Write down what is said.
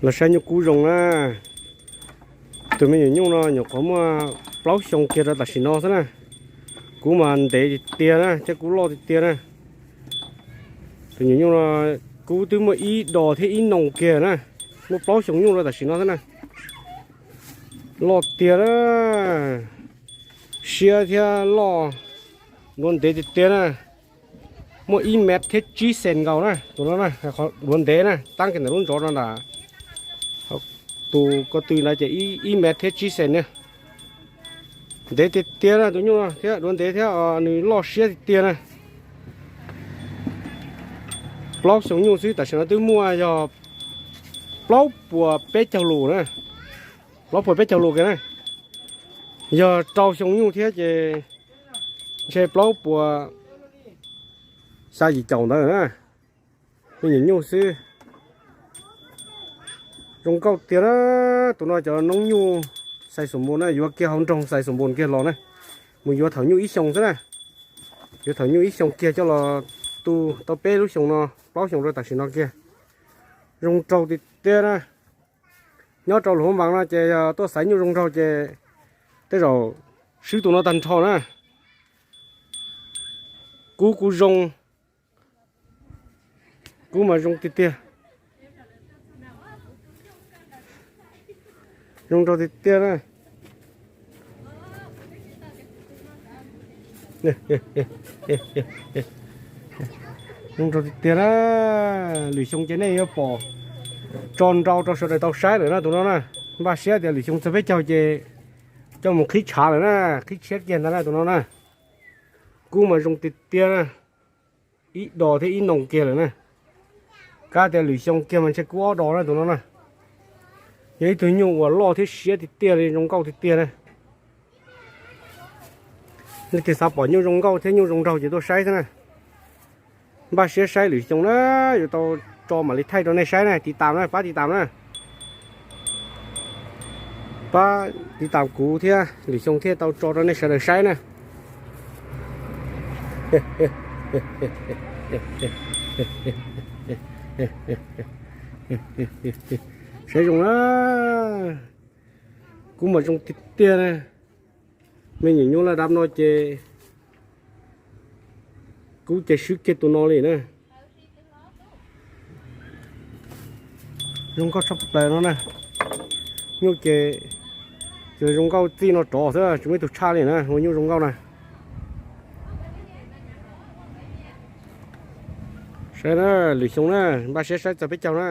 Los saib nyuj kub zoo na. Tus me nyuam nyuj no nyuam qhuav muaj plaub xyoo kiag rau tam sim no xwb na. Kub mas ntev tiag tiag na thiab kub loj tiag tiag na. Tus nyuam nyuj no kub twb muaj ib dos thiab ib noos kiag na. Muaj plaub xyoo nyuj rau tam sim no xwb na. Loj tiag na. Siab thiab loj, duav ntev tiag tiag na. Muaj ib mev thiab tsib xees nkaus na tus no na. Duav ntev na, tab kiag ntawm lub ntsov no ntag. Tus ko tw ntawd ces ib mev thiab tsib xees na. Ntev tiag tiag na tus nyuj no thiab duav ntev thiab nws loj siab tiag tiag na. Plaub xyoo nyuj xwb tam sim no twb muaj yog plaub puas peb caug lus na. Plaub puas peb caug lus kiag na. Yog rau xyoo nyuj thiab ces ntshe plaub puas xya yim caum ntawd na. Me nyuam nyuj xwb. Zoo nkauj tiag na. Tus no cov noob nyuj xais xum npus na, yuav kiag hauv nroog xais xum npus kiag los na. Mus yuav thaum nyuj ib xyoo xwb na. Yuav thaum nyuj ib xyoo kiag coj los tu tau peb lub xyoo no, plaub xyoo rau tam sim no kiag. Zoo nraug tiag tiag na. Nyob rau Luam Phab Npas no ces yog tuaj xaiv nyuj zoo nraug ces tej zaum swb tus no tag nrho na. Kub kuj zoo, kub mas zoo tiag tiag. Zoo nraug tiag tiag na. Zoo nraug tiag tiag na. Lwm xyoo ces nej yuav pom tso nrau rau sawv daws tau saib lawm na tus no na. Npaj siab tias lwm xyoo txog peb caug ces coj mus qhib tshav lawm na, qhib tshiab kiag ntag na tus no na. Kub mas zoo tiag tiag na. Ib dos thiab ib noos kiag lawm na. Kab tias lwm xyoo kiag mas ntshe kub ob dos na tus no na. Yog ib tug nyuj uas loj thiab siab tiag tiag li, zoo nkauj tiag tiag na. Leej twg xav pom nyuj zoo nkauj thiab nyuj zoo nraug ces tuaj saib xwb na. Npaj siab saib lwm xyoo na, yuav tau tso mam li thaij rau nej saib na, tiv tam na, pab tiv tam na. Pab tiv tam kuv thiab, lwm xyoo thiaj tau tso rau nej sawv daws saib na. Saib zoo na, kub mas zoo tiag tiag na. Me nyuam nyuj laj dab no ces kub ces swb kiag tus no li na. Zoo nkauj tshaj plaws no na. Nyuj ces, ces zoo nkauj txij no rov xwb, tsis muaj ib tug tshaj li na, ua nyuj zoo nkauj na. Saib na, lwm xyoo na, npaj siab saib txog peb caug na.